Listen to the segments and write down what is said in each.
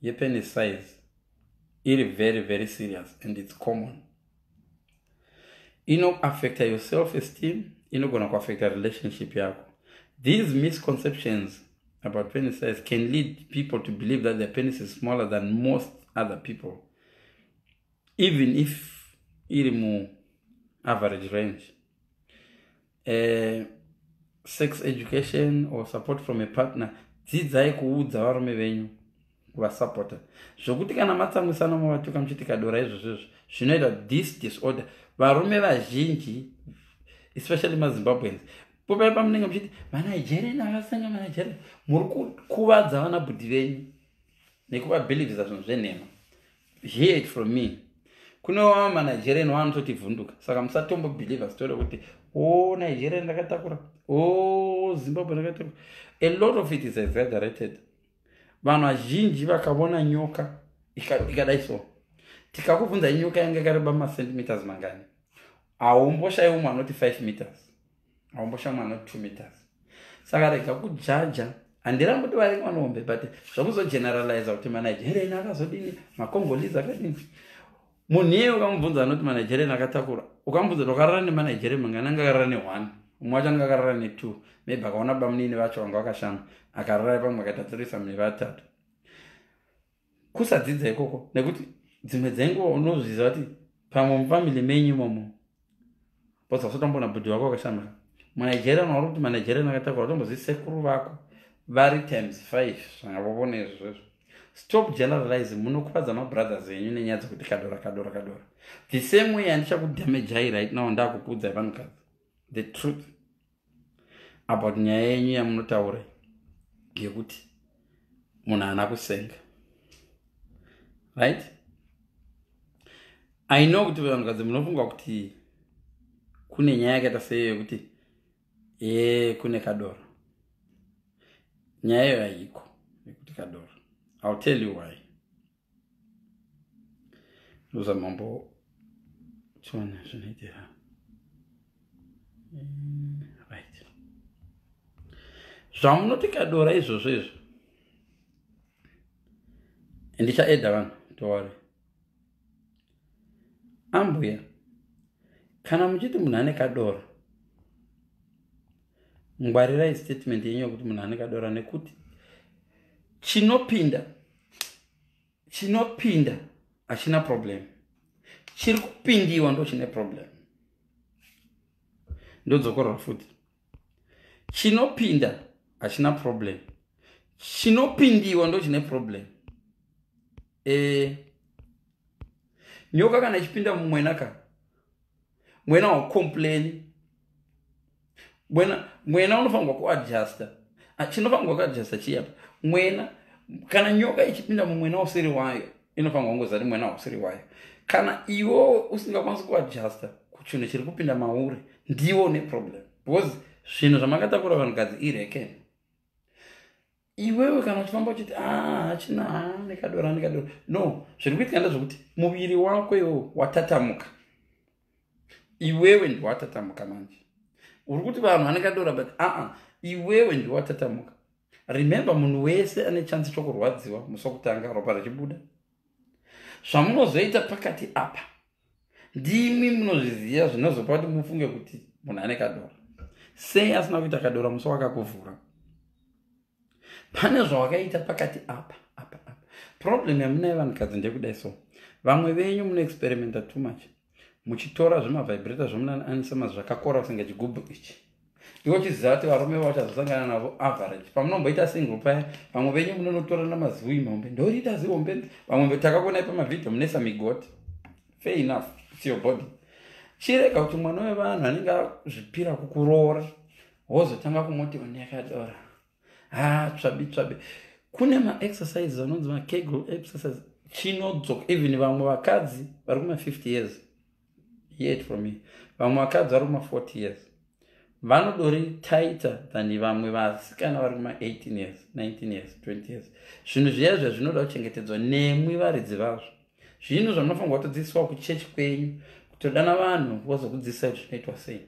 Yepenis size iri very, very serious and it's common. Inoaffecta your self esteem, inogona kuaffecta relationship yako. These misconceptions about penis size can lead people to believe that their penis is smaller than most other people, even if iri muaverage range. Sex education or support from a partner: dzidzai kuudza varume venyu, kuvasapota, zvokuti kana matsamwisana mavatuka muchiti kadora, izvozvo izvo zvinoita this disorder. Varume vazhinji, especially maZimbabweans, popai pamunenge muchiti maNigerian akasenga, maNigerian, muri kukuvadza vana bhudhi venyu nekuvabhelievhisa zvinhu zvenhema. Hear it from me, kune vamwe maNigerian vanototi vhunduka. Saka musatombobhelievha story yekuti, "O oh, Nigeria ndakatakura, o oh, Zimbabwe ndakatakura." A lot of it is exaggerated. Vanhu vazhinji vakaona nyoka ikadai so, tikakubvunza nyoka yanga yakareba macentimeters mangani, haumboshayi umwe anoti 5 meters, haumboshayi umwe anoti 2 meters. Saka rega kujaja. Handiramboti vari vanombe, but zvokuzogeneraliza kuti maNigerian akazodini, maCongolese akadini, munhu iyeye ukamubvunza anoti maNigerian akatakura. Ukamubvunza kuti wakarara nemaNigerian mangani, anga akarara ne1, umwe wacho anga akarara ne2, maybe akaona bamunini vacho vanga vakashama, akarara pamwe akaita threesome nevatatu. Kusadzidza ikoko, nekuti dzimwe dzenguva unozviziva kuti pamwe mufamily menyu imomo boza usatombona bhudhi wako wakashamira muNigerian wari kuti maNigerian akatakura, utombozivi sekuru vako vari times 5 zvangavovona izvozvo. Stop generalizing. Munokuvadza mabrothers enyu nenyaya dzekuti kadora, kadora, kadora. The same way handichakudamejai right now, ndakukuudzai vanhukadzi the truth about nyaya yenyu yamunotaura yekuti munhu haana kusenga, right? I know kuti vanhukadzi munofunga kuti kune nyaya yakaita seiyo yekuti ye kune kadora. Nyaya iyo haiko yekuti kadora. I'll tell you why. Ndozamambo tione zvinoitira, right? Zvamunoti kadora izvozvo izvo, ndichaedha vanhu towari. Ambuya, kana muchiti munhu ane kadora, ngwarirai statement yenyu yekuti munhu ane kadora, nekuti chinopinda, chinopinda hachina problem, chiri kupindiwa ndo chine problem. Ndodzokorora futi: chinopinda hachina problem, chinopindiwa ndo chine problem. Nyoka kana ichipinda mumwena ka, mwena waucomplaini. Mwena unofanirwa kuadjusta. Chinofanirwa kuadjusta chiyapa mwena. Kana nyoka ichipinda mumwena usiri wayo, inofanirwa kungoziva kuti mwena usiri wayo. Kana iwo usingakwanisi kuadjusta kuchinhu chiri kupinda mauri, ndiwo une problem, because zvinhu zvamakatakura vanhukadzi irekeni. Iwewe kana uchifamba uchiti, "Ah, hachina nekadora, nekadora," no, zviri kuitika ndezvekuti muviri wako iwowo watatamuka. Iwewe ndiwatatamuka. Manje uri kuti vanhu vane kadora, but aa, iwewe ndiwatatamuka. Remember, munhu wese ane chance chokurwadziwa musi wokutanga ropa richibuda. Zvamunozoita pakati apa ndimi munozviziva, zvinozopa kuti mufunge kuti munhu ane kadora. Sei asina kuita kadora musi wakakuvhura? Pane zvawakaita pakati apa apa apa. Problem yamunayo vanhukadzi ndekudai so: vamwe venyu munoexperimenta too much, muchitora zvimavibrator zvomunanisema zvakakora kusenge chigubhu ichi, iwo chiziva kuti varume vachazosangana navo average pamunomboita single paya. Vamwe venyu munonotora namaziwi mahombe, ndoriita zihombe. Vamwe takakuonai pamavhidhio munesa migoti. Fair enough, it's your body. Chirega kuti mwana wevanhu anenge azvipira kukuroora, wozotanga kumuti unekadora. Ha, tsvabi tsvabi. Kune maexercises anonzi maKegel exercise, chinodzoka. Even vamwe vakadzi vari kuma50 years, hear it from me, vamwe vakadzi vari kuma40 years vanodori tighter than vamwe vasikana vari kuma18 years, 19 years, 20 years. Zvinhu zviya zviya zvinoda kuchengetedzwa nemwi varidzi vazvo. Zvinhu zvamunofanirwa kutodzidziswa kuchechi kwenyu, kutodana vanhu vozokudzidzisai kuti zvinoitwa sei.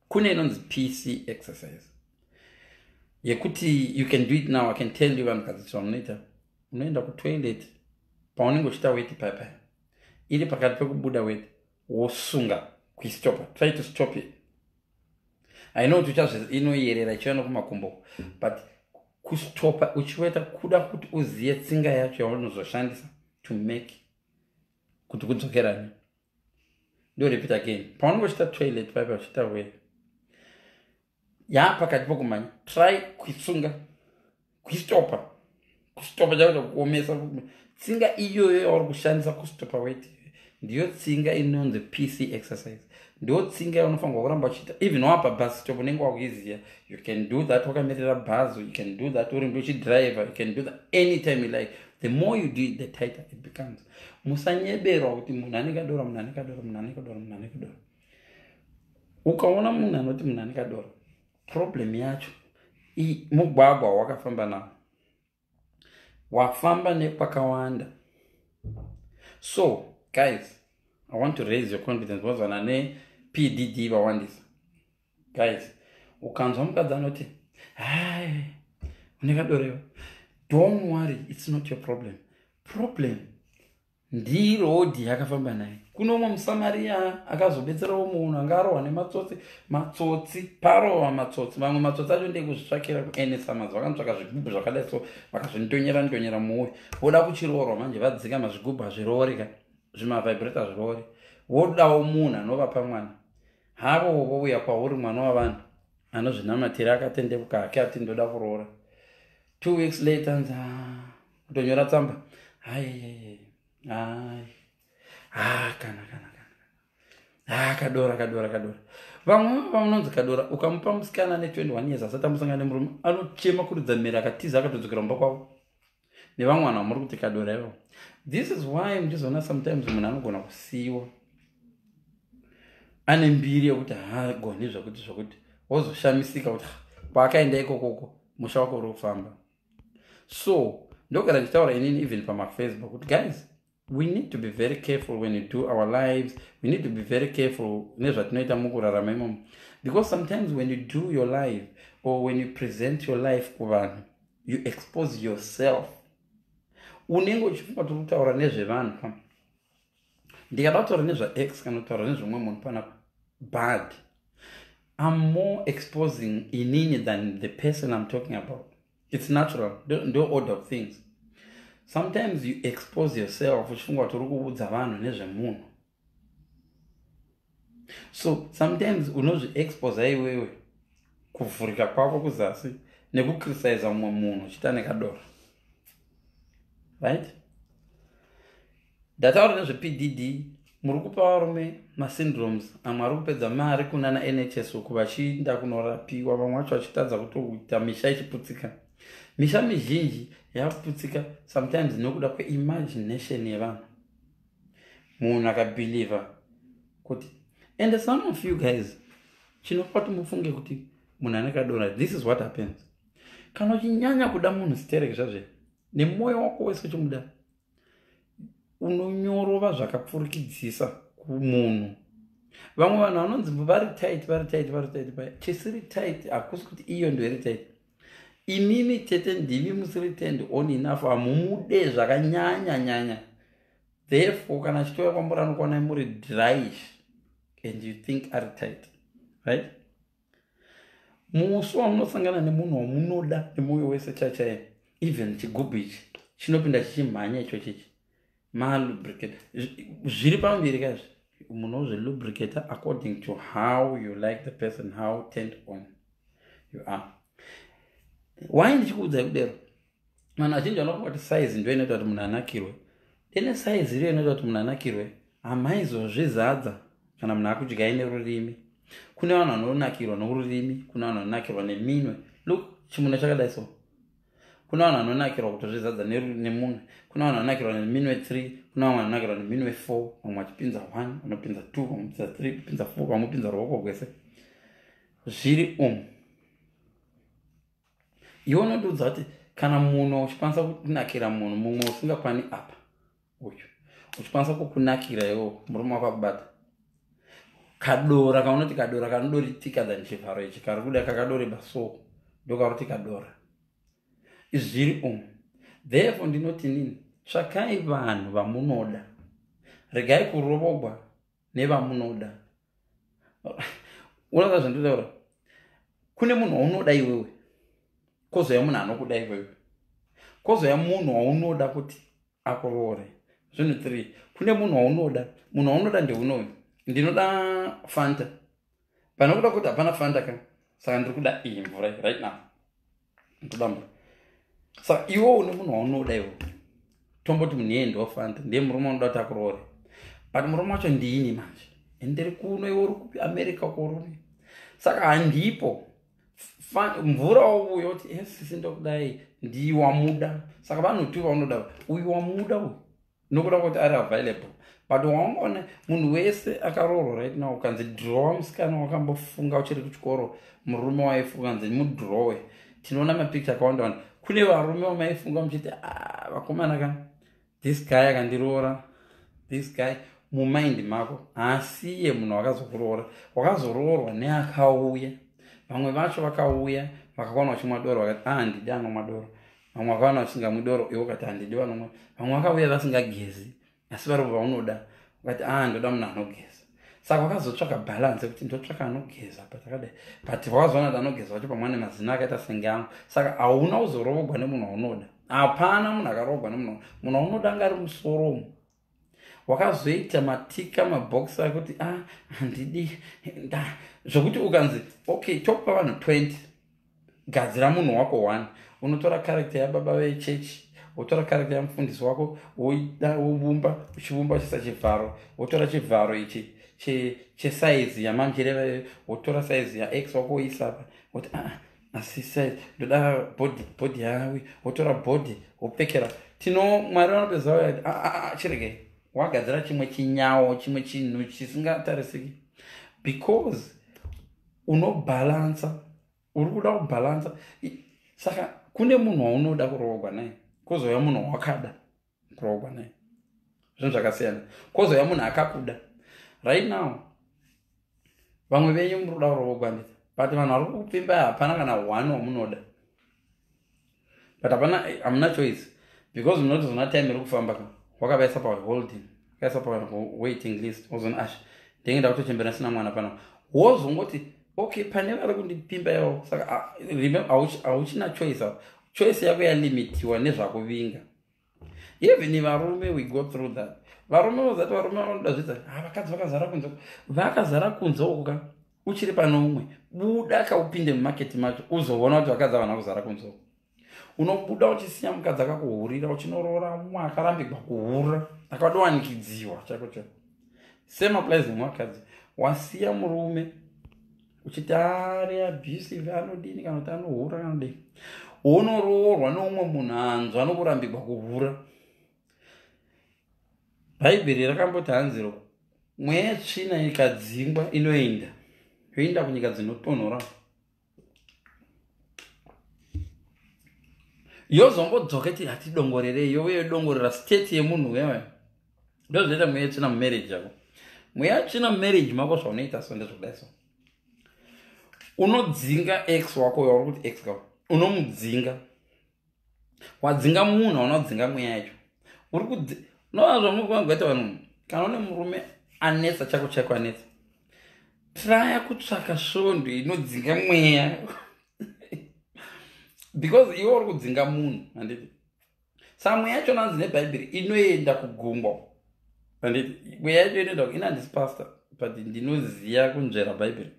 Kune inonzi PC exercise yekuti you can do it now. I can tell you, vanhukadzi, zvamunoita: Unoenda kutoilet, paunenge uchiita weti paipai, iri pakati pekubuda weti, wosunga kuistopa. Try to stop it. I know kuti uchazvi inoyerera ichiuya nokumakumbo, but kustopa uchiweta kuda kuti uziye tsinga yacho yaunozoshandisa to make kuti kudzokerane. Ndo repeat again: paunenge uchiita toilet paipa, uchiita weti yapakati pokumhanya, try kuisunga, kuistopa, kustopa chakuita kuomesa tsinga iyoyo yauri kushandisa kustopa weti. Ndiyo tsinga inonzi PC exercise. Ndo tsinga yaunofanirwa kuramba uchiita even wapa bus stop. Unenge wakuiziya. You can do that wakamirira bhazi, you can do that uri uchidriver, you can do that anytime you like. The more you do it, the tighter it becomes. Musanyeberwa kuti munhu anenge adora, munhu anenge adora, munhu anenge adora, munhu anenge adora. Ukaona munhu anoti munhu anenge adora, problem yacho mugwagwa wakafamba nawo, wafamba nekwakawanda. So guys, I want to raise your confidence because vana nePDD vawandisa. Guys, ukanzwa mukadzi anoti, "Hai, une kadorewa," don't worry, it's not your problem. Problem ndiroad yakafamba naye. Kuno umwe muSamariya akazobetserawo munhu anga arohwa nematsotsi. Matsotsi parova matsotsi, vamwe matsotsi acho ndekuzvitsvakira kuenesamaz. Vakanotsvaka zvigubhu zvakadai so, vakazvindonyera ndonyera muuyu, voda kuchiroorwa. Manje vadzika mazvigubhu, hazviroorika, zvimavibrator zviroori. Vodawo munhu anovapa mwana havo, vouya kwauri, mwana wavanhu anozvinamatira, akatendeuka hake, ati, "Ndoda kuroora." 2 weeks later, nzi kutonyora tsamba, "Hai, hai, ha, kana kana kana, ha, kadora, kadora, kadora." Vamwe vanonzi kadora. Ukamupa musikana ne21 years asati amusangana nemurume, anochema kuridza mhere, akatiza, akatodzokera mumba kwavo nevamwe vanhu vamuri kuti kadora ivavo. This is why muchizoona sometimes munhu anogona kusiyiwa ane mbiri yekuti haagoni zvakuti zvakuti, wozoshamisika kuti kwaakaenda ikokoko musha wako uri kufamba. So ndogara ndichitaura inini even pamaFacebook kuti, guys, we need to be very careful when you do our lives. We need to be very careful nezvatinoita mukurarama imomo, because sometimes when you do your life or when you present your life kuvanhu, you expose yourself. Unenge uchifunga kuti uri kutaura nezvevanhu pa, ndikada kutaura nezvaex kana kutaura nezvomwe munhu panapa, but I'm more exposing inini than the person I'm talking about. It's natural, ndo order of things. Sometimes you expose yourself uchifunga kuti uri kuudza vanhu nezvemunhu. So sometimes unozviexposa iwewe, kuvhurika kwako kuzasi nekucriticiza mumwe munhu uchiita nekadora, right? Ndataura nezvePDD. Muri kupa varume masyndromes amwe ari kupedza mari kunana NHS uku, vachiinda kunorapiwa, vamwe vacho vachitadza kutoita misha ichiputsika. Misha mizhinji yaputsika sometimes nokuda kweimagination yevanhu. Munhu akabhilivha kuti, and some of you guys, chinopa kuti mufunge kuti munhu ane kadora, this is what happens: kana uchinyanya kuda munhu sterek zvazve nemwoyo wako wese uchimuda, unonyorova zvakapfurikidzisa kumunhu. Vamwe vanhu vanonzi vari tight, vari tight, vari tight. Chisiri tight hakusi kuti iyo ndo iri tight. Imimi tete ndimi musiri turned on enough, hamumude zvakanyanya nyanya. Therefore kana achitouya kwamuri, anokuonai muri dryish and you think ari tight, right? Musi wamunosangana nemunhu wamunoda nemwoyo wese chachaiye, even chigubhu ichi chinopinda chichimhanya icho chichi malubricate zviri pamuviri kaizvi. Munozvilubricata according to how you like the person, how turned on you are. Why ndichikuudzai kudero? Vanhu vazhinji vanofunga kuti size ndo inoita kuti munhu anakirwe. Ine size iriyo inoita kuti munhu anakirwe, hamaizozvizadza kana munhu akudyai nerurimi. Kune vanhu vanonakirwa noururimi, kune vanhu vanonakirwa neminwe. Look, chimuno chakadai so. Kune vanhu vanonakirwa kutozvizadza nemunwe, kune vanhu vanonakirwa neminwe 3, kune vamwe vanonakirwa neminwe 4, vamwe vachipinza 1, vanopinza 2, vamwe pinza 3, kupinza 4, vamwe pinza ruoko gwese. Zviri umu. Iwe unondiudza kuti kana munhu uchikwanisa kunakira munhu mumwe usingakwani apa, uyu uchikwanisa kukunakira iwo, murume wako akubata kadora kaunoti kadora kanodoritika than chivharo ichi kari kuda kakadoreba, so ndokaruti kadora. Zviri umu. Therefore ndinoti nini, tsvakai vanhu vamunoda, regai kurovogwa nevamunoda. Unoza zvandinotaura, kune munhu waunoda iwewe, kozouya munhu anokuda iwewe, kozouya munhu waunoda kuti akuroore. Zvinhu 3. Kune munhu waunoda, munhu waunoda ndeunoyu. Ndinoda Fanta, panokuda kuti hapana Fanta ka, saka ndiri kuda iyi mvura right now, ndoda mvura. Saka iwe une munhu waunoda iwe, tomboti munhu iyeye ndofanta, ndiye murume unoda kuti akuroore, but murume wacho ndini manje, ndiri kuno, iwe uri kupi? America kurume. Saka handipo mvura wauya kuti esisi ndokudai, ndiwamuda. Saka vanhu tu vaunoda, uyu wamuda uyu nokuda kuti ari available, but waungaona munhu wese akaroorwa right now, ukanzi drawa musikana wakambofunga uchiri kuchikoro, murume waifunga, nzi mudrowe, tinoona mapicture akawanda wanda. Kune varume vamaifunga muchiti, ah, vakomana ka, this guy akandiroora, this guy mumind mako haasiye munhu wakazokuroora. Wakazoroorwa neakauya. Vamwe vacho vakauya vakawana vachimwa doro, vakati, ah, handidi anomwa doro. Vamwe vakawana vasingamwi doro, iwe ukati, handidi vanomwa. Vamwe vakauya vasingagezi, asi varipo vaunoda, ukati, ah, ndoda munhu anogeza. Saka wakazotsvaka balance yekuti ndotsvaka anogeza, but akadai, but wakazoona kuti anogeza wacho pamwe ane mazino akaita senge angu. Saka hauna kuzorovogwa nemunhu waunoda. Hapana munhu akarovogwa nemunhu. Munhu waunoda anga ari musoromo, wakazoita matika mabhokisi akuti, ah, handidi zvokuti ukanzi, okay, tokupa vanhu 20, gadzira munhu wako 1. Unotora character yababa vechechi, wotora character yamufundisi wako, wovumba, uchivumba uchiisa chivharo, wotora chivharo ichi chesaizi yamanjireva, wotora saizi yaex wako woisapa, woti, ah, asi size ndoda body yawe, wotora body wopfekera. Tino Mwari vanopedza vati, ah, ah, ah, chiregei, wagadzira chimwe chinyawo, chimwe chinhu chisingatarisiki, because unobhalansa, uri kuda kubhalansa. Saka kune munhu waunoda kuroorwa naye, kozouya munhu wawakada kuroorwa naye, zvinhu zvakasiyana. Kozouya munhu akakuda. Right now vamwe venyu muri kuda kuroorwa, nditi, but vanhu vari kukupfimba hapana kana one wamunoda, but hapana, hamuna choice, because munoti zona time iri kufamba ka, wakavaisa paholding, wakaisa pawaiting list, wozona ash, ndenge ndakutochembera sina mwana pano, wozongoti, okay, pane vari kundipimba yavo. Saka hauchina choice apo, choice yako yalimitiwa nezvakuvinga. Even varume, we go through that. Varume vozati, varume vanoda zvidza, ha, vakadzi vakazara kunze, vakazara kunze uku ka, uchiri pano umwe. Buda kaupinde mumaketi macho, uzoona kuti vakadzi havana kuzara kunze uku. Unobuda uchisiya mukadzi akakuhurira, uchinoroora umwe akarambigwa kuhura, akadowanikidziwa chako chako. Same applies nemwakadzi. Wasiya murume uchiti ari abusive, anodini, kana kuti anohura, kanodini, unoroorwa neumwe munhu anzwa nokurambigwa kuhura. Bhaibheri rakamboti hanziro mweya yetsvina ikadzingwa inoenda, yoenda kunyika dzinotonhora, yozombodzoka iti hatidongorerei, yove yodongorera state yemunhu wewe. Ndozvinoita mweya yetsvina mumarriage yako. Mweya yetsvina mumarriage mako, zvaunoita so ndezvokudai so: unodzinga ex wako, wauri kuti ex kako, unomudzinga. Wadzinga munhu, hauna mweya yacho uri kudzi. Unoona zvamukuita vanhu, kana une murume anetsa chako chako, anetsa, traya kutsvaka svondo inodzinga mweya, because iwe uri kudzinga munhu, handiti? Saka mweya yacho nanzi nebhaibheri inoenda kugungwa, handiti? Mweya yacho inoenda. Ina handisi pastor, but ndinoziva kunzvera bhaibheri.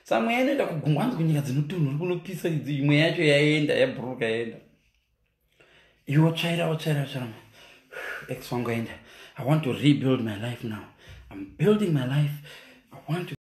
Saka mweya inoenda kugungwa, hanzi kunyika dzinotonhora, kunopisa idzi. Mweya yacho yaenda, yabhuruka, yaenda. Iwe tsvaira, watsvaira, tsvaira, ex wangu aenda. I want to rebuild my life now. I'm building my life. I want to